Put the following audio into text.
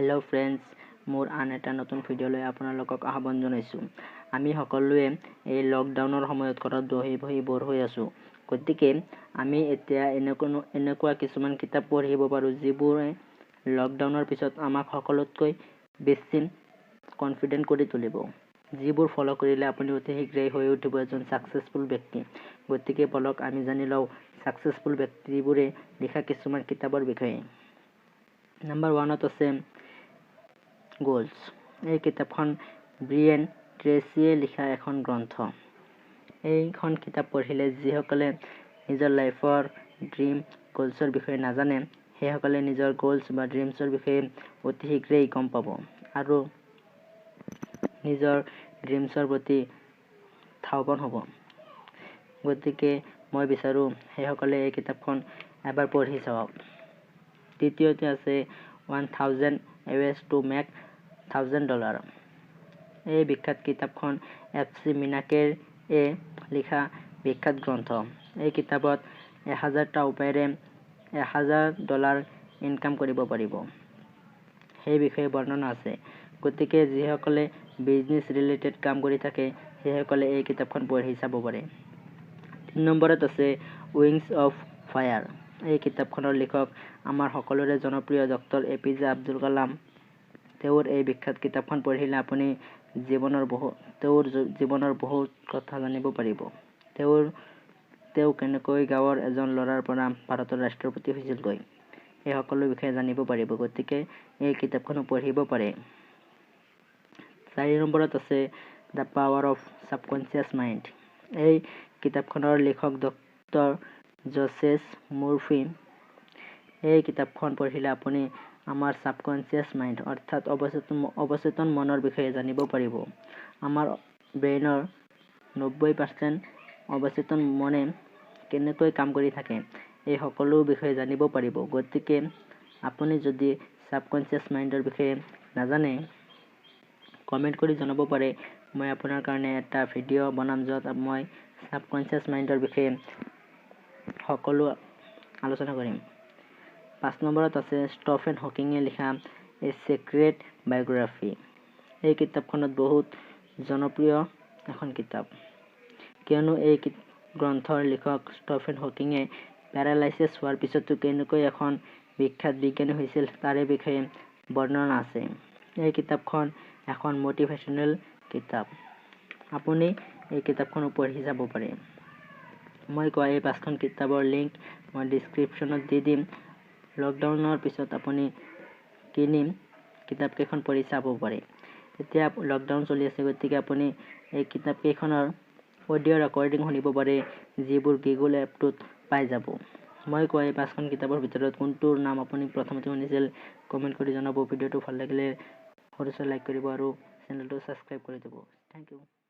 Hello' friends, মোৰ আন এটা নতুন ভিডিঅ'লৈ আপোনালোকক আহ্বান জনাইছোঁ। আমি সকলোৱে এই লকডাউনৰ সময়ত ঘৰত বহি বহি ব'ৰ হৈ আছোঁ। গতিকে আমি এতিয়া এনেকুৱা কিছুমান কিতাপ পঢ়িব পাৰোঁ, যিবোৰে লকডাউনৰ পিছত আমাক সকলোতকৈ বেছি কনফিডেণ্ট কৰি তুলিব, যিবোৰ ফ'ল' কৰিলে আপুনি অতি শীঘ্ৰেই হৈ উঠিব এজন ছাকচেছফুল ব্যক্তি। গতিকে বলক, আমি জানি লওঁ ছাকচেছফুল ব্যক্তিবোৰে লিখা কিছুমান কিতাপৰ বিষয়ে। নাম্বাৰ 1ত আছে গ'লছ। এই কিতাপখন ব্ৰিয়েন ট্ৰেচিয়ে লিখা এখন গ্ৰন্থ। এইখন কিতাপ পঢ়িলে যিসকলে নিজৰ লাইফৰ ড্ৰিম গ'লছৰ বিষয়ে নাজানে, সেইসকলে নিজৰ গ'লছ বা ড্ৰিমছৰ বিষয়ে অতি শীঘ্ৰেই গম পাব আৰু নিজৰ ড্ৰিমছৰ প্ৰতি ধাৱবান হ'ব। গতিকে মই বিচাৰোঁ সেইসকলে এই কিতাপখন এবাৰ পঢ়ি চাওক। দ্বিতীয়তে আছে 1000 Ways to Make $1000। এই বিখ্যাত কিতাপখন এফ চি মিনাকেৰে লিখা বিখ্যাত গ্ৰন্থ। এই কিতাপত 1000টা উপায়েৰে $1000 ইনকাম কৰিব পাৰিব, সেই বিষয়ে বৰ্ণনা আছে। গতিকে যিসকলে বিজনেছ ৰিলেটেড কাম কৰি থাকে, সেইসকলে এই কিতাপখন পঢ়ি চাব পাৰে। 3 নম্বৰত আছে উইংছ অফ ফায়াৰ। এই কিতাপখনৰ লিখক আমাৰ সকলোৰে জনপ্ৰিয় doctor A P J Abdul Kalam. তেওঁৰ এই বিখ্যাত কিতাপখন পঢ়িলে আপুনি তেওঁৰ জীৱনৰ বহুত কথা জানিব পাৰিব। তেওঁ কেনেকৈ গাঁৱৰ এজন ল'ৰাৰ পৰা ভাৰতৰ ৰাষ্ট্ৰপতি হৈছিলগৈ, এই সকলো বিষয়ে জানিব পাৰিব। গতিকে এই কিতাপখনো পঢ়িব পাৰে। 4 নম্বৰত আছে The Power of Subconscious Mind। এই কিতাপখনৰ লিখক ডক্টৰ জছেছ মুৰ্ফি। এই কিতাপখন পঢ়িলে আপুনি আমাৰ ছাবকনচিয়াছ মাইণ্ড, অৰ্থাৎ অৱচেতন মনৰ বিষয়ে জানিব পাৰিব। আমাৰ ব্ৰেইনৰ 90% অৱচেতন মনে কেনেকৈ কাম কৰি থাকে, এই সকলো বিষয়ে জানিব পাৰিব। গতিকে আপুনি যদি ছাবকনচিয়াছ মাইণ্ডৰ বিষয়ে নাজানে, কমেণ্ট কৰি জনাব পাৰে। মই আপোনাৰ কাৰণে এটা ভিডিঅ' বনাম, য'ত মই ছাবকনচিয়াছ মাইণ্ডৰ বিষয়ে সকলো আলোচনা কৰিম। 5 নম্বৰত আছে ষ্টফেন হকিঙে লিখা এ ছিক্ৰেট বায়'গ্ৰাফী। এই কিতাপখনত বহুত জনপ্ৰিয় এখন কিতাপ, কিয়নো এই গ্ৰন্থৰ লিখক ষ্টফেন হকিঙে পেৰালাইচিছ হোৱাৰ পিছতো কেনেকৈ এখন বিখ্যাত বিজ্ঞানী হৈছিল, তাৰে বিষয়ে বৰ্ণনা আছে। এই কিতাপখন এখন মটিভেশ্যনেল কিতাপ। আপুনি এই কিতাপখনো পঢ়ি যাব পাৰে। মই কোৱা এই পাঁচখন কিতাপৰ লিংক মই ডিছক্ৰিপশ্যনত দি দিম। লকডাউনৰ পিছত আপুনি কিনি কিতাপকেইখন পঢ়ি চাব পাৰে। এতিয়া লকডাউন চলি আছে, গতিকে আপুনি এই কিতাপকেইখনৰ অডিঅ' ৰেকৰ্ডিং শুনিব পাৰে, যিবোৰ গুগল এপটোত পাই যাব। মই কোৱা এই পাঁচখন কিতাপৰ ভিতৰত কোনটোৰ নাম আপুনি প্ৰথমতে শুনিছিল, কমেণ্ট কৰি জনাব। ভিডিঅ'টো ভাল লাগিলে সৰু লাইক কৰিব আৰু চেনেলটো ছাবস্ক্ৰাইব কৰি দিব। Thank U.